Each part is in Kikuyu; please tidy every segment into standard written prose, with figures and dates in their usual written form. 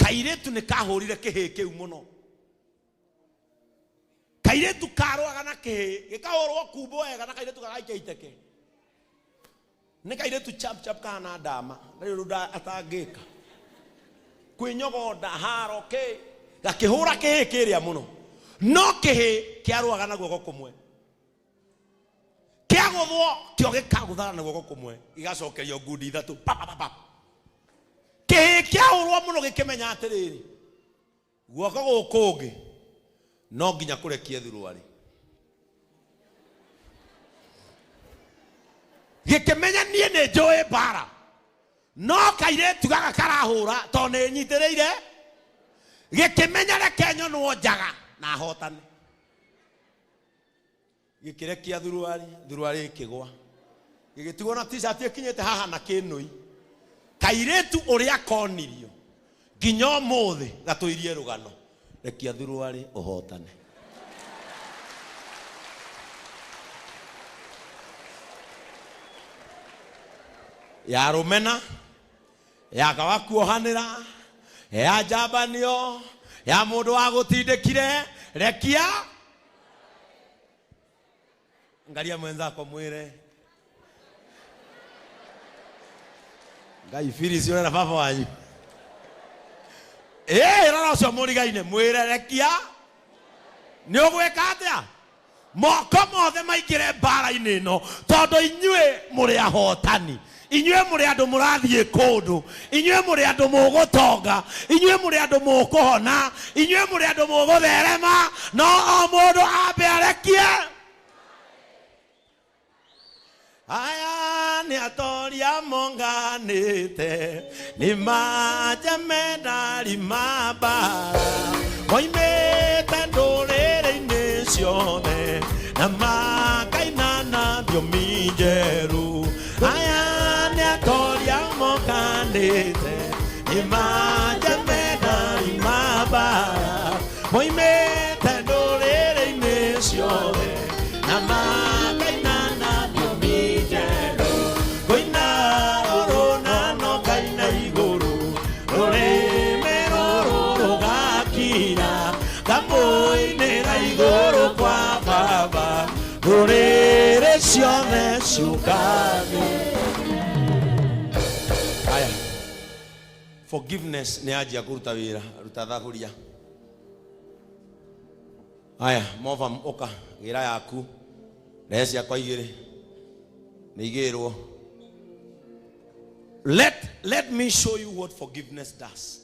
Kairĩtu nĩ kahũrire kĩhĩĩ kĩu mũno. Kairĩtu karũaga na kĩhĩĩ, gĩkahũrwo kumbo wega na kairĩtu gagaikia iteke. Nĩ kairĩtu chap chap kahana ndama, ndarĩ ũndũ atangĩka. Kwĩnyogonda, haro, kĩ. Gakĩhũra kĩhĩĩ kĩrĩa mũno. No kĩhĩĩ kĩarũaga na guoko kũmwe. Kĩagũthwo kĩo gĩkagũthana na guoko kũmwe, gĩgacokerio ngundi ithatũ. Pa, pa, pa, pa. Kĩhĩĩ kĩahũrwo mũno gĩkĩmenya atĩrĩrĩ, guoko gũkũ ũngĩ no nginya kũrekie thuruarĩ. Gĩkĩmenya niĩ nĩ njũĩ mbara, no kairĩtu gaka karahũra tondũ nĩ nyitĩrĩire. Gĩkĩmenya reke nyonwo njaga na hotane. Gĩkĩrekia thuruarĩ, thuruarĩ ĩkĩgwa. Gĩgĩtigwo na t-shirt ĩkinyĩte haha na kĩnũi. Kairĩtu ũrĩa konirio nginya ũmũthĩ gatũirie rũgano. Rekia thuruarĩ ũhotane. Ya rũmena, ya kwaga kuohanĩra, ya njambanio, ya mũndũ wagũtindĩkire, rekia. Angalia mwenzako mwire Ngai Phyllis ũrera baba wanyu. Ĩĩ rora ũcio mũrigaine mwĩre rekia nĩ ũgwĩka atĩa? Moko mothe maingĩre mbara-inĩ ĩno tondũ inyuĩ mũrĩ ahotani. Inyuĩ mũrĩ andũ mũrathiĩ kũndũ. Inyuĩ mũrĩ andũ mũgũtonga. Inyuĩ mũrĩ andũ mũkũhona. Inyuĩ mũrĩ andũ mũgũtherema. No o mũndũ ambe arekie. Aya nĩ atoria monganĩte, nĩ majemedari ma mbara, moimĩte ndũrĩrĩ-inĩ ciothe, na makaina na thiomi njerũ. Aya nĩ atoria monganĩte, nĩ majemedari ma mbara, moimĩte ndũrĩrĩ-inĩ ciothe, na makaina na thiomi njerũ. Ngũina rũrũ na no ngaina igũrũ, rũrĩmĩ rũrũ rũgakira, ngamũinĩra igũrũ kwa Baba, ndũrĩrĩ ciothe ciũngane. Haya, forgiveness nĩ yanjia kũruta wĩra, ruta thaburia. Haya, Movam ũka, gĩra yaku, rehe ciakwa igĩrĩ, nĩ igĩrwo. Let me show you what forgiveness does.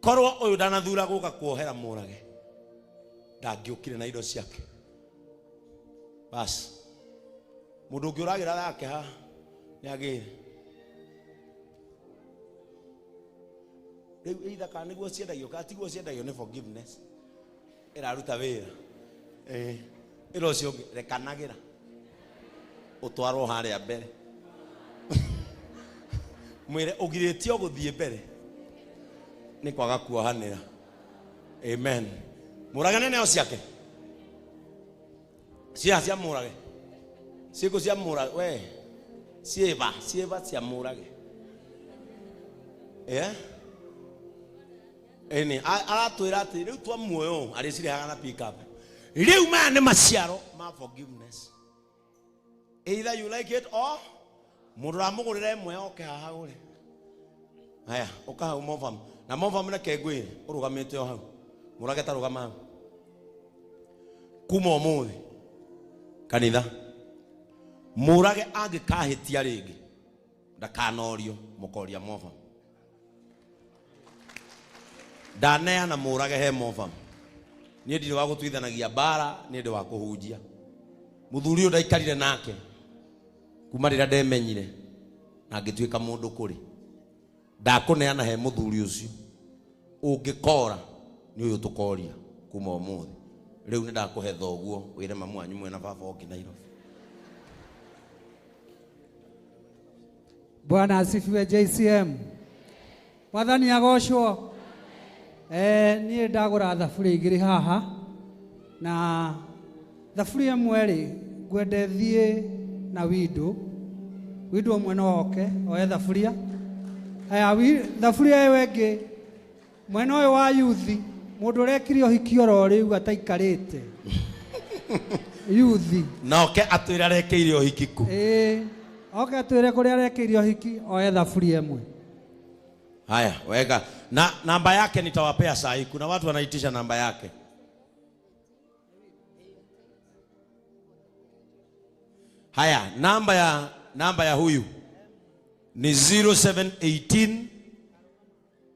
Korwo ũyũ ndanathura gũka kuohera mũrage, ndangĩũkire na indo ciake. Bas, mũndũ ũngĩ ũragĩra yake ha nĩ agĩre. Rĩu either kana nĩguo ciendagio kana tiguo ciendagio nĩ forgiveness ĩraruta wĩra. Eh, ĩra ũcio ũngĩ rekanagĩra ũtwarwo harĩa mbere. Mwĩre ũgirĩtio gũthiĩ mbere nĩ kwaga kuohanĩra. Amen. Mũragane neo ciake. Cia cia mũrage. Ciĩko cia mũrage we. Ciĩva, ciĩva cia mũrage. Eh? Ĩni, aratwĩra atĩ rĩu twamuoya ũũ arĩcirehaga na pick up. Rĩu maya nĩ maciaro ma forgiveness. Either you like it or mũndũ ũramũgũrĩra ĩmwe oke haha agũre. Haya, ũka hau Movam. Na Movam reke ngwĩre, ũrũgamĩte o hau. Mũrage ta rũgama hau. Kuma ũmũthĩ kanitha mũrage angĩkahĩtia rĩngĩ ndakanorio mũkoria Movam. Ndaneana mũrage he Movam. Niĩ ndirĩ wa gũtuithanagia mbara, niĩ ndĩ wa kũhunjia. Mũthuri ũyũ ndaikarire nake kuma rĩrĩa ndemenyire na ngĩtuĩka mũndũ kũrĩ. Ndakũneana he mũthuri ũcio. Ũngĩkora nĩ ũyũ tũkoria kuma ũmũthĩ. Rĩu nĩ ndakũhe thoguo wĩre mamu wanyu mwena baba oke Nairobi. Bwana asifiwe JCM. Mwathani agocwo. Eh, niĩ ndagũra thaburia igĩrĩ haha na thaburia ĩmwe rĩ ngwenda ĩthiĩ na window. Window ũmwe no oke oe thaburia. Aya, thaburia ĩyo ĩngĩ Mwena ũyũ wa yuthi, mũndũ ũrekire ũhiki oro rĩu ataikarĩte. Yuthi. Na oke atwĩre arekeire ũhiki kũ. Ĩĩ. Oke atwĩre kũrĩa arekeire ũhiki oe thaburia ĩmwe. Haya, weka. Na namba yake nitawapea saa hii. Kuna watu wanaitisha namba yake. Haya, namba ya huyu ni 0718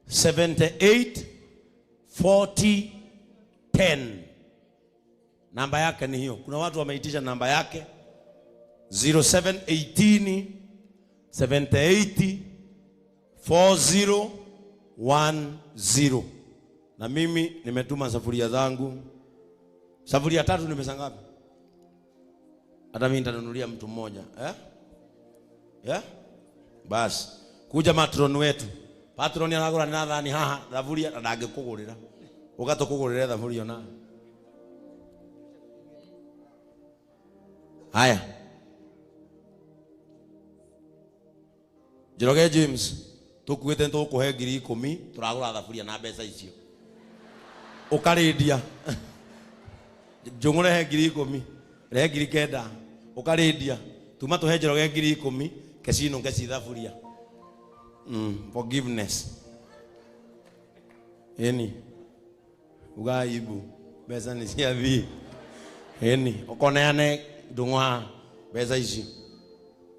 78 40 10. Namba yake ni hiyo. Kuna watu wameitisha namba yake 0718 78 4010. Na mimi nimetuma safuria zangu. Safuria tatu ni pesa ngapi? Hata mimi nitanunulia mtu mmoja. Eh? Yeah? Bas. Kuja matron wetu. Patron aragura na thani haha thaburia na ndangĩkũgũrĩra. Ũgatũkũgũrĩre thaburia na. Haya. Njoroge James, tukuĩte tũkũhe 10,000 tũragũra thaburia na mbeca icio. Ũkarĩndia. Njũng'ũrehe 10,000, rehe 9,000, ũkarĩndia. Tuma tũhe Njoroge 10,000, kecino ngeci thaburia. Forgiveness. Ĩni. Uga aibu. Mbeca nĩ ciathiĩ. Ĩni, ũkoneane ndũng'ũ haha mbeca icio.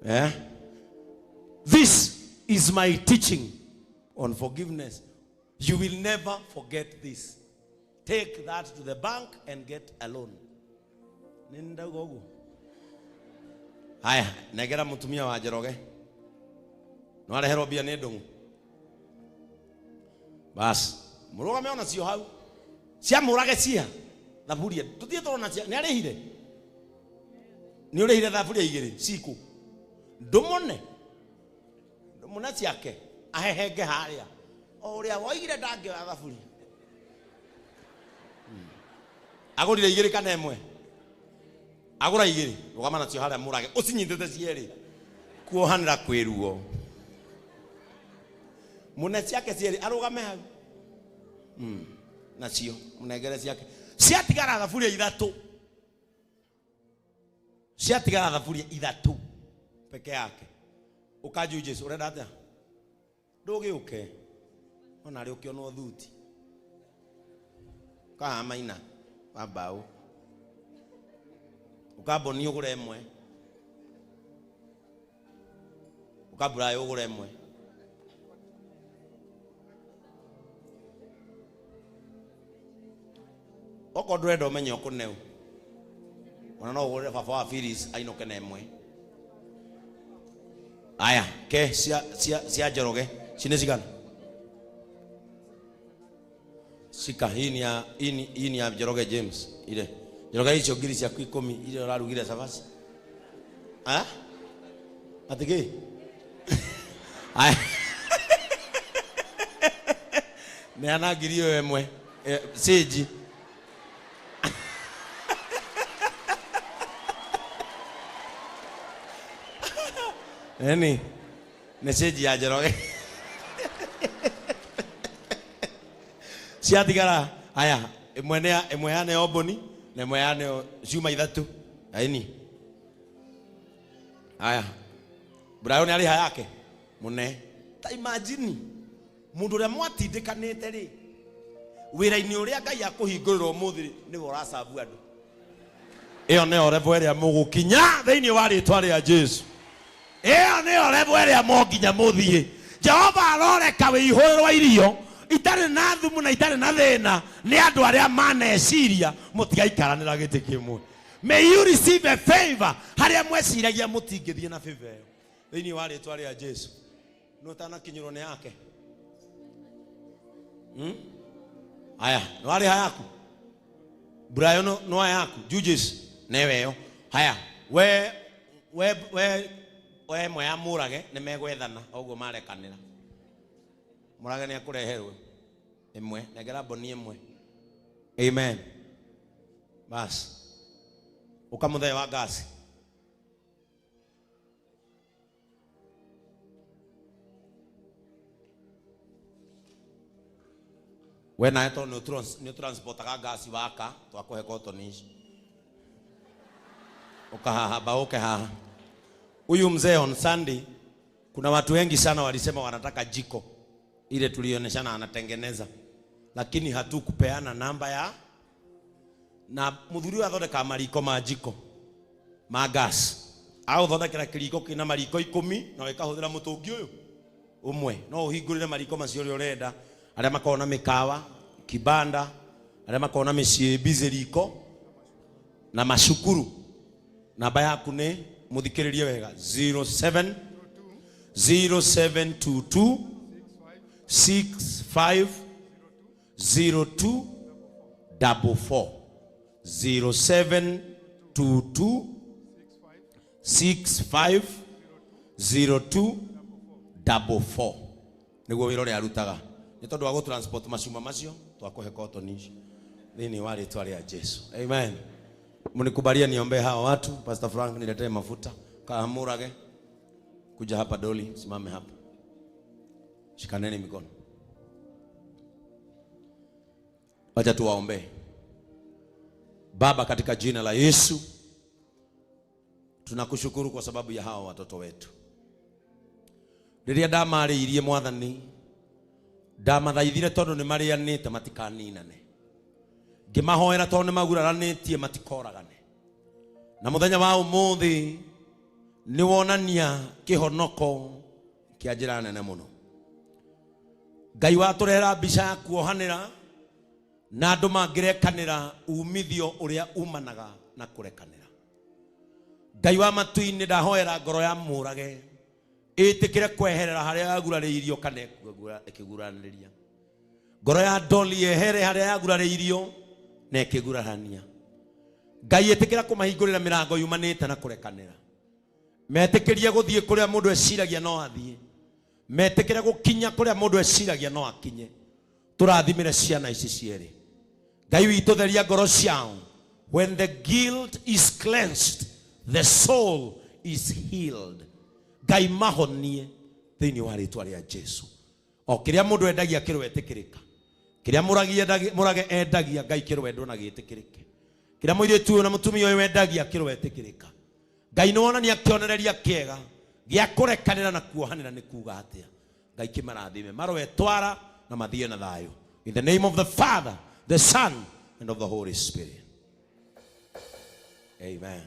Eh? This is my teaching on forgiveness. You will never forget this. Take that to the bank and get a loan. Nĩ ndauga ũguo? Haya, negera mũtumia wa Njoroge. No areherwo mbia nĩ ndũng'ũ. Bas, mũrũgame ona cio hau. Ciamũrage cia thaburia. Tũthiĩ tũrona cia, nĩ arĩhire? Nĩ ũrĩhire thaburia igĩrĩ ciku. Ndũmũne. Ndũmũne ciake ahehenge harĩa. O ũrĩa woigire ndangĩoya thaburia. Agũrire igĩrĩ kana ĩmwe? Agũra igĩrĩ, rũgama nacio harĩa mũrage, ũcinyitĩte cierĩ. Kuohanĩra kwĩ ruo. Mũne ciake cierĩ arũgame hau. Nacio mũnengere ciake. Ciatigara thaburia ithatũ. Ciatigara thaburia ithatũ peke yake. Ũkanjũ Jesu ũrenda atĩa? Ndũgĩũke. Ona rĩ ũkĩonwo thuti. Kaha maina wa mbaũ. Ũkamboni ũgũre ĩmwe. Ũkambura ũgũre ĩmwe. Okorwo ndũrenda ũmenye ũkũneu. Ona no ũgũrĩre baba wa Phyllis ainũke na ĩmwe. Aya, ke cia Njoroge, ci nĩ cigana? Cika, hii ni ya Njoroge James ile. Njoroge icio ngiri ciaku 10 iria ũrarugire cabaci. Ah? Atĩ kĩ? Aya. Neana ngiri ĩyo ĩmwe. Cĩnji. Eni. Nĩ cĩnji ya Njoroge. Ciatigara haya ĩmwe nĩ ya ĩmwe ya neo mbũni na ĩmwe ya neo ciuma ithatũ. Aini. Haya. Brian arĩha yake mũne. Ta imagine mũndũ ũrĩa mwatindĩkanĩte rĩ wĩra-inĩ ũrĩa Ngai akũhingũrĩra ũmũthĩ rĩ nĩwe ũracabu andũ. Ĩyo nĩyo level ĩrĩa mũgũkinya thĩinĩ wa rĩtwa rĩa Jesu. Ĩyo nĩyo level ĩrĩa monginya mũthiĩ. Jehova aroreka wĩihũrĩrwo irio itarĩ na thumu na itarĩ na thĩna nĩ andũ arĩa maneciria mũtigaikaranĩra gĩtĩ kĩmwe. May you receive a favor harĩa mweciragia mũtingĩthiĩ na favor ĩyo thĩinĩ wa rĩtwa rĩa Jesu. Nũ ũtanakinyĩrwo nĩ yake? Haya, nĩ warĩha yaku? Brian no yaku? Judges newe ĩyo. Haya, we ĩmwe ya mũrage nĩ megwethana ũguo marekanĩra. Mũrage nĩ akũreherwo ĩmwe, nengera mboni ĩmwe. Amen. Bas. Ũkamũthee wa ngasi. We nawe tondũ nĩ ũtransportaga ngasi waka twakũhe cotton ici. Ukahaha ba uke haha. Huyu mzee on Sunday kuna watu wengi sana walisema wanataka jiko ile tulioneshana anatengeneza, lakini hatukupeana namba ya na muthuri ũyũ athondekaga mariko ma jiko ma gas, agũthondekera kĩriko kĩna mariko 10 na ĩkahũthĩra mũtũngi ũyũ ũmwe. No ũhingũrĩre mariko macio ũrĩa ũrenda, arĩa makoragwo na mĩkawa kibanda, arĩa makoragwo na mĩciĩ busy riko na macukuru. Namba yaku nĩ mũthikĩrĩrie wega, 07 0722 65 02 44, 0722 65 02 44 nĩguo wĩra ũrĩa arutaga. Nĩ tondũ wa gũtransport macuma macio twakũhe cotton ici thĩinĩ wa rĩtwa rĩa Jesu, amen. Mnikubalie niombee hawa watu. Pastor Frank, niletee mafuta kaamurage. Kuja hapa Doli, simame hapa, shikaneni mikono, wacha tuwaombee. Baba, katika jina la Yesu tunakushukuru kwa sababu ya hawa watoto wetu. Rĩrĩa ndamarĩirie mwathani, ndamathaithire tondũ nĩ marĩanĩte matikaninane, ngĩmahoera tondũ nĩ maguraranĩtie matikoragane, na mũthenya wa ũmũthĩ nĩ wonania kĩhonoko kĩa njĩra nene mũno. Ngai watũrehera mbica ya kuohanĩra na andũ mangĩrekanĩra umithio ũrĩa umanaga na kũrekanĩra. Ngai wa matu-inĩ, ndahoera ngoro ya mũrage ĩtĩkĩre kweherera harĩa yagurarĩirio kana ĩkĩguranĩria. Ngoro ya Doli yehere harĩa yagurarĩirio na ĩkĩgurarania. Ngai ĩtĩkĩra kũmahingũrĩra mĩrango yumanĩte na kũrekanĩra. Metĩkĩrie gũthiĩ kũrĩa mũndũ eciragia no athiĩ, metĩkĩre gũkinya kũrĩa mũndũ eciragia no akinye. Tũrathimĩre ciana ici cierĩ. Ngai witũ, theria ngoro ciao. When the guilt is cleansed, the soul is healed. Ngai mahonie thĩinĩ wa rĩtwa rĩa Jesu. O kĩrĩa mũndũ endagia kĩroetĩkĩrĩka, kĩrĩa mũrage endagia Ngai kĩroendwo na gĩtĩkĩrĩke, kĩrĩa mũirĩtu ũyũ na mũtumia ũyũ endagia kĩroetĩkĩrĩka. Ngai nĩ wonania kĩonereria kĩega gĩa kũrekanĩra na kuohanĩra nĩ kuga atĩa. Ngai kĩmarathime, maroetwara na mathiĩ na thayũ. In the name of the Father, the Son and of the Holy Spirit, amen.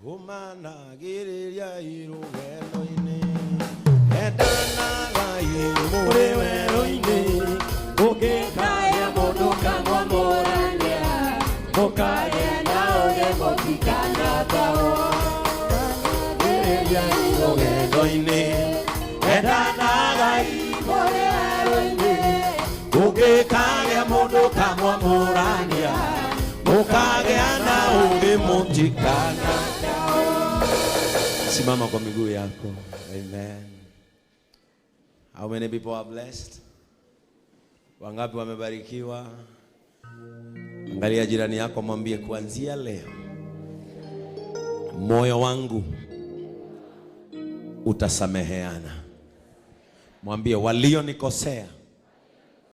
Ũmanagĩrĩria irũgendo-inĩ, endanagai mũrĩ werũ-inĩ, ũngĩkagĩa mũndũ kamwamũrania, mũkagĩa na ũrĩ mũtikanatawo. Managĩrĩria irũgendo-inĩ, endanagai mũrĩ werũ-inĩ, ũngĩkagĩa mũndũ kamwamũrania, mũkagĩa na ũrĩ mũtikana. Simama kwa miguu yako. Amen. How many people are blessed? Wangapi wamebarikiwa? Angalia jirani yako, mwambie, kuanzia leo moyo wangu utasameheana. Mwambie, walionikosea.